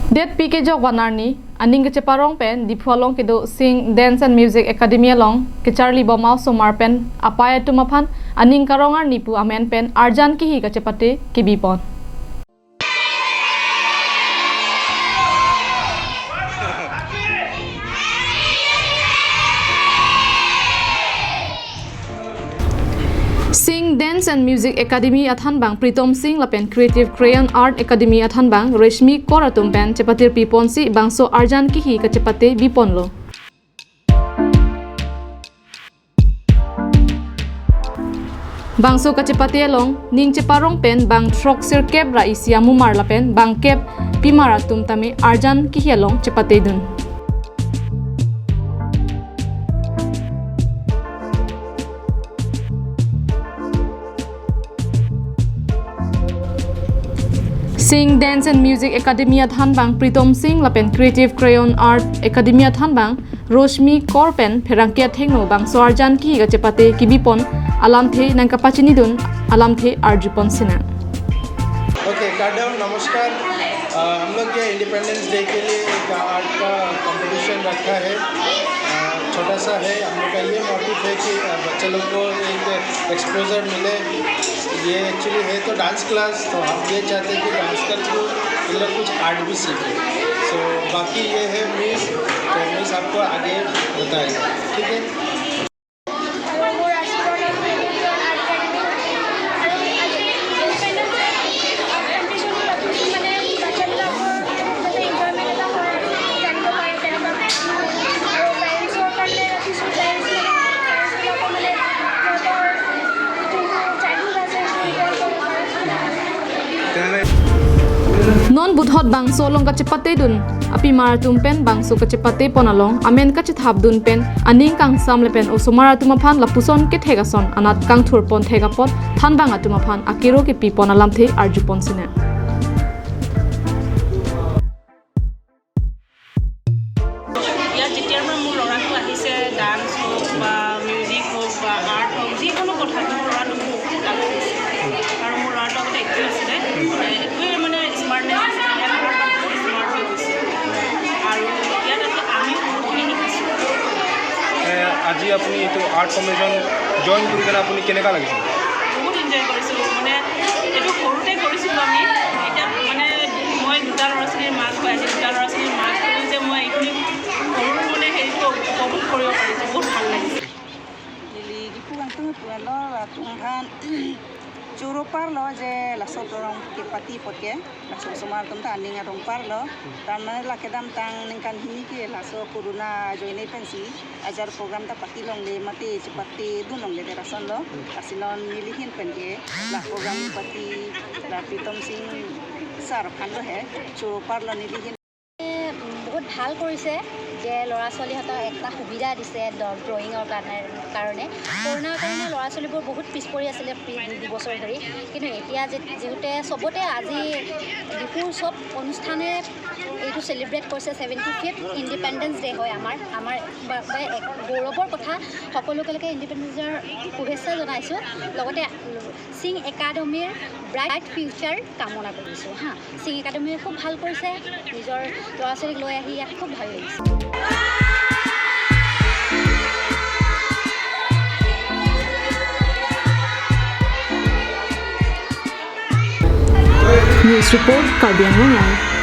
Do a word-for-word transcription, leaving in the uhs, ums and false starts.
Date P K Jokvan arni, aning kacheparong pen Diphu along kedo Sing Dance and Music Academy along kecharli bom a-osomar pen apei atum aphan aning karong arni pu amen pen arjan kihi kachepate kebipon. Sing Dance and Music Academy athanbang Pritom Sing lapen Creative Crayon Art Academy athanbang Reshmi Kor atum pen chepatir piponsi bangso arjan kihi kachepate biponlo. Bangso kachepate along ning cheparong pen bang throksirkep ra isi amumar lapen bangkep pimar atum tame arjan kihi along chepatedun. Sing Dance and Music Academy athanbang Pritom Sing lapen Creative Crayon Art Academy athanbang Roshmi Kor pen pherangke athengno bangso arjan kihi kachepate kebipon alamthe nangkapachinidun alamthe arjupon sinang. Okay, कार्डाउन, नमस्कार। अ, हम लोग ये independence day के लिए एक आर्ट का कंपटीशन रखा है। अ, छोटा सा है। हम लोग का ये मोटिव है कि, अ, बच्चे लोग को एक एक्सपोजर मिले। ये एक्चुअली है तो डांस क्लास, तो हम ये चाहते हैं कि डांस के थ्रू इन लोग कुछ आर्ट भी सीखें। सो बाकी ये है मिस, तो मिस आपको आगे बताएगा, ठीक है? Non buthot bangso along kachepatedun apimar atum pen bangso kachepatepon along amen kachethapdun pen aning kangsam lapen osomar atum aphan lapuson kethek ason anat kangthurpon thek apot thanbang atum aphan akero kepipon alamthe arjupon sinang. ইয়াত যেতিয়াৰ পৰা মোৰ ল'ৰাটো আহিছে, ডান্স হওক বা মিউজিক হওক বা আৰ্ট হওক, যিকোনো কথাত মোৰ ল'ৰাটো বহুত আগবাঢ়িছে। আৰু মোৰ ল'ৰাটো আগতে এক্টিভ আছিলে, মানে একোৱে মানে স্মাৰ্টনেছ নাছিলে, ইয়াত আহাৰ পৰা বহুত স্মাৰ্ট হৈ গৈছে। আৰু ইয়াত আহি আমিও বহুতখিনি শিকিছোঁ। এ, আজি আপুনি এইটো আৰ্ট কম্পিটিশ্যন জইন কৰি কেনে আপুনি কেনেকা লাগিছে? বহুত এনজয় কৰিছোঁ, মানে এইটো সৰুতে কৰিছিলোঁ আমি। এতিয়া মানে মই দুটা ল'ৰা ছোৱালীৰ মাক হয়, আজি দুটা ল'ৰা ছোৱালীৰ মাক হৈও যে মই এইখিনি সৰু মানে হেৰিটো উপভোগ কৰিব পাৰিছোঁ, বহুত ভাল লাগিছে। Neli Diphu kangtung pulo, latum aphan choro parlo je laso program kepati apot ke, laso osomar atum ta aning arong parlo. Tan mane la kedamtang ningkan hini ke laso corona ajoine pensi ajat program ta pati longle mate chepatedun longle de lasonlo. Lasi non neli ahin pen ke la program pati la Pritom Sing sir aphan lo he choro parlo neli ahin. উম, বহুত ভাল কৰিছে যে ল'ৰা ছোৱালীহঁতক এটা সুবিধা দিছে ড-, ড্ৰয়িঙৰ কাৰণে, কাৰণে। কৰোণাৰ কাৰণে ল'ৰা ছোৱালীবোৰ বহুত পিছ পৰি আছিলে পি-, দুবছৰ ধৰি, কিন্তু এতিয়া যে, যিহেতু চবতে আজি ডিফুৰ চব অনুষ্ঠানে এইটো চেলিব্ৰেট কৰিছে, ছেভেণ্টি ফিফ্থ ইণ্ডিপেণ্ডেন্স ডে হয় আমাৰ, আমাৰ বা-, বাবে এক গৌৰৱৰ কথা। সকলোকে ইণ্ডিপেণ্ডেন্স ডে'ৰ শুভেচ্ছা জনাইছোঁ। লগতে সিং একাডেমীৰ ব্ৰাইট ফিউচাৰ কামনা কৰিছোঁ হা। সিং একাডেমীয়ে খুব ভাল কৰিছে, নিজৰ ল'ৰা ছোৱালীক লৈ আহি ইয়াত খুব ভাল লাগিছে। News report, Karbi Anglong Live.